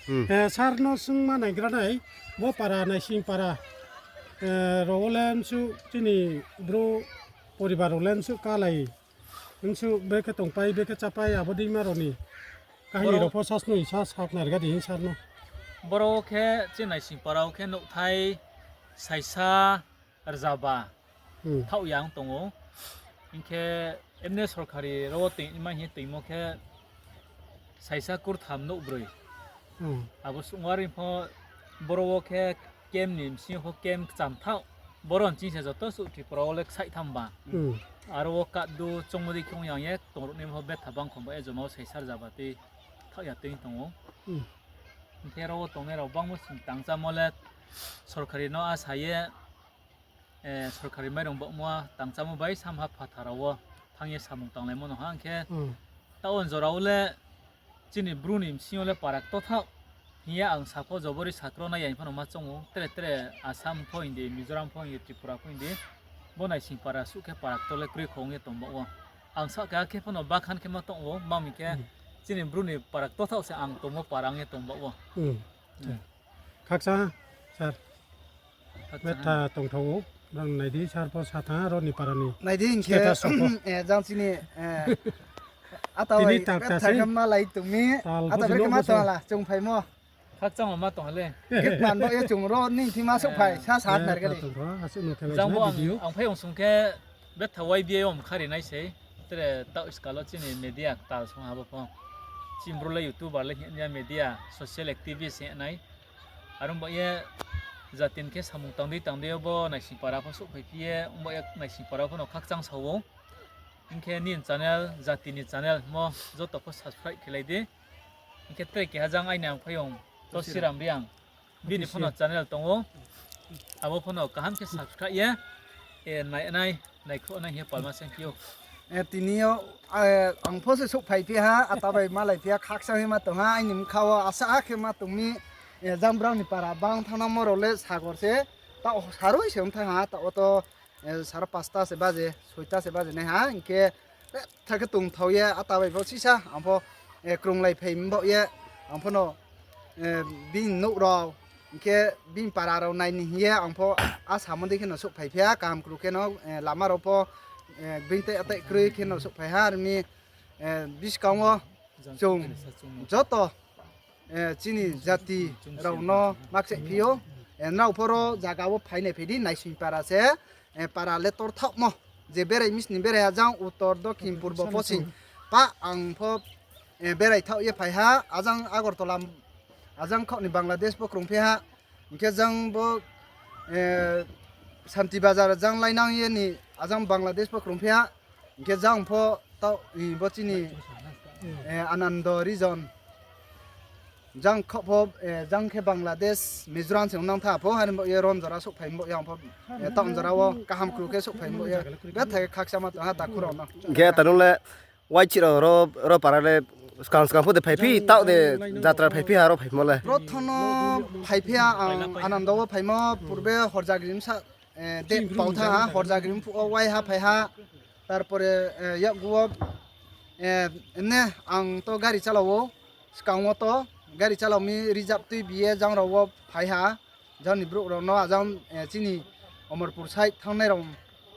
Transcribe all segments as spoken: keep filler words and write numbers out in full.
Sir no swngma naigra nai, bo para Naising para rao wo le msu chini bru poribar rao le msu kalai, msu bekhe tongpai, bekhe chápai, abo deima rao ni kahini rao pho sasnoi sa saknai rga di hing sir no. Boro wo khe chini Naising para wo khe nouhthai saisa rzaba thaoh ya ong tong ou. Hing khe emne sorkari rao wo toingma hing ye toingmo khe saisa kurtham nouhbroi. Abo suh wari pho boro wo khe camp ni bsing yo pho camp kcham thaoh. Boro ni ching se joto suh Tripura wo le ksaih tham ba. Aro wo kadu chongmo dei khe ong yang ye tongruh ni pho betha bangkho ba ye joma wo saisa rzaba tei thaoh ya tui tong ou. Hing khe aro wo tongnai rao bangmo sing tangchámo le sorkari no asa ye sorkari mairong baohmo tangchámo bai samha phathar rao wo thanng ye samung tanglaimo no ha. Hing khe taoh wo jora wo le chini bru ni bsing yo le para kto thaoh hing ye ang sa pho jobori sakro nai ya hing pho no ma choung ou. Tre tre Assam pho hing di, Mizoram pho hing di, Tripura pho hing di, bo Naising para suh khe para kto le kroi kho ong ye tong baoh wo. Ang sa khe akhe pho no bakhan khe ma tong ou, ma mi khe chini bru ni para kto thaoh se ang tongmo para ong ye tong baoh wo. Khakchang sir. Betha tongthao ou, rang nai di sir pho sa thanng aro ni para ni. Nai di hing khe, jang chini ata bai betha khe malai tong mi, ata bai khe ma tong la chung phaimo. Khakchang ma tong le. Khe pan bo ye chung ro ni thima souhphai sa sa nai rga di. Jang bo ang phai ong sung khe betha Y B A om khari nai sei. Tre taoh skal wo chini media ktal song ha bo pho. Chini bru le YouTuber le hing ya, media social activist hing nai. Are ong baoh ye jati ni khe samung tang dei tang dei yo bo Naising para pho souhphai phi ye, ong baoh ye Naising para pho no khakchang sa ou. Hing khe nini channel, jati ni channel mo joto pho subscribe khelai di. Hing khe tre keha jang aini ang phaiyong, Tosiram Reang. Bini pho no channel tong ou. Abo pho no kaham khe subscribe ye, nai nai, naikhruh nai hing ye palma saingphi ou. Tini yo ang pho se souhphai phi ha, ata bai malai phi ha, khakchang ye ma tong ha, aini bkha wo asa khe ma tong mi, jang brao ni para bang thanngmo rao le sagor se, taoh saroi se ong thanng ha, taoh wo to saro pasta se baje, soita se baje nai ha, hing khe betha khe tongthao ye, ata bai pho sisa, ang pho krunglai phai baoh ye, ang pho no bini nouh rao, hing khe bini para rao nai ni hing ye, ang pho a samo dei khe no souhphai phi ha, kaham kru khe no, lama rao pho bini tai atai kroi khe no souhphai ha, are mi buskang wo chung joto chini jati rao no makchaih phi ou. Nrao pho ro zaga wo phainai phai di, Naising para se, para le tor thaohmo. Je berai misni berai ha jang uttor, dokhin, purbo, poschim. Pa ang pho berai thaoh ye phai ha, ajang Agartala, ajang khaoh ni Bangladesh pho krungphi ha. Hing khe jang bo Santi Bazar jang lainang ye ni ajang Bangladesh pho krungphi ha. Hing khe jang pho taoh bo chini Anando region. Jang khaoh pho, jang khe Bangladesh, Mizoram se ong nang tha pho, haini baoh ye ron jora souhphai baoh ye ang pho, taoh jora wo kaham kru khe souhphai baoh ye. Betha khe khakchang ma tong ha takhu rao no. Hing khe ta nung le, waithih rao ro, ro para le, skang skang pho de phaiphi, taoh de jatra phaiphi ha ro phaimo le. Prothom no phaiphi ha ang Anando wo phaimo, purbe Horjagiri bsa, de pau tha ha, Horjagiri mphuh wo waiha phai ha, tarpore yakgu wo, emne ang to gari chalao ou, skang wo to gari chalao mi reserve tuibi ye jang rao wo phai ha. Jang ni brouh rao no ajang, chini Omorpur side thanngnai rao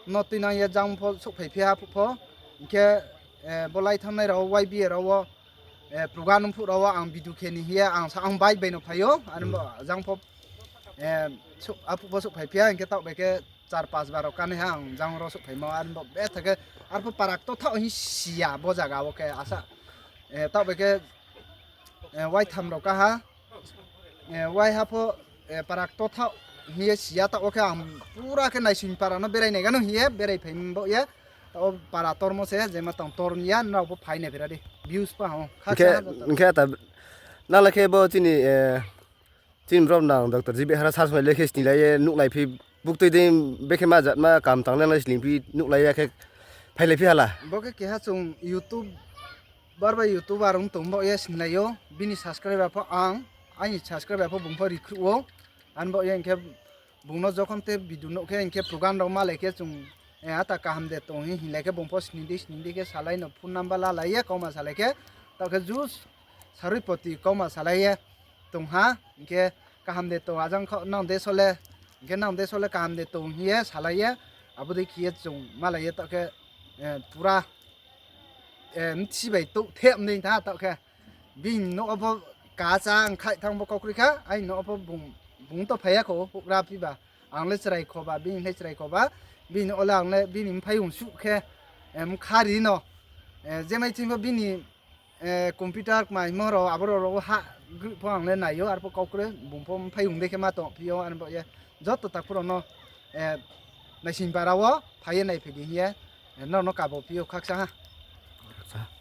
no tuinang ye jang pho souhphai phi ha phuh pho. Hing khe bo lai thanngnai rao Y B A rao wo, program mphuh rao wo ang video khe ni hing ye ang sa ang bike bai no phai ou, are bo jang pho, aphuh pho souhphai phi ha, hing khe taoh bai khe char pas bar rao kanaiha ang jang ro souhphaimo, are bo betha khe, arpho para kto thaoh hing si ya bo zaga wo khe asa, taoh bai khe, waitham rao ka ha, waiha pho, para kto thaoh hing ye si ya, taoh wo khe ang pura khe Naising para no berai nai gano hing ye berai phai baoh ye, taoh wo para tormo se, je ma tang tor ya, nrao pho phai nai phira di, views pa hing khe, nang le khe bo chini, chini brom nang Doctor G B Hara sir song le khe sninglai ye nuhlai phi, buktui dei bekhe ma jat ma kam tang le nang le sning phi nuhlai ya khe phailai phi hala. Bo khe keha chung YouTube, bar bai YouTuber ong tong baoh ye sninglai ou, bini subscriber pho ang, aini subscriber pho bung pho recruit ou, ani baoh ye hing khe bung no jokhon te video nuh khe hing khe program rao malai khe chung, ata kaham de tong hing hinglai khe bung pho sning di sning di khe salai no phone number lalai ye kauma salai khe, taoh khe jus sarui poti kauma salai ye, tong ha, hing khe kaham de tong, ajang kho nang de sole, hing khe nang de sole kaham de tong hing ye salai ye, abo dei khe ye chung malai ye taoh khe, pura, mthi bai touh thep dei tha taoh khe. Bini nouh wo pho kacha ang khaih thanng bo kau kroi kha, aini nouh wo pho bung to phai ya kho, houhgra phiba. Ang le chrai khoba, bini le chrai khoba, bini nouh wo le ang le bini mphaiyong suh khe, mkha ri no. Je mai thing pho bini computer kma himo rao, abo rao rao ha group pho ang le nai ou, arpho kau kroi, bung pho mphaiyong dei khe ma tong phi ou, arpho ye joto takhu rao no, naising para wo phai ye naiphai di hing ye, nrao no kabo phi ou khakchang ha. Khakchang ha.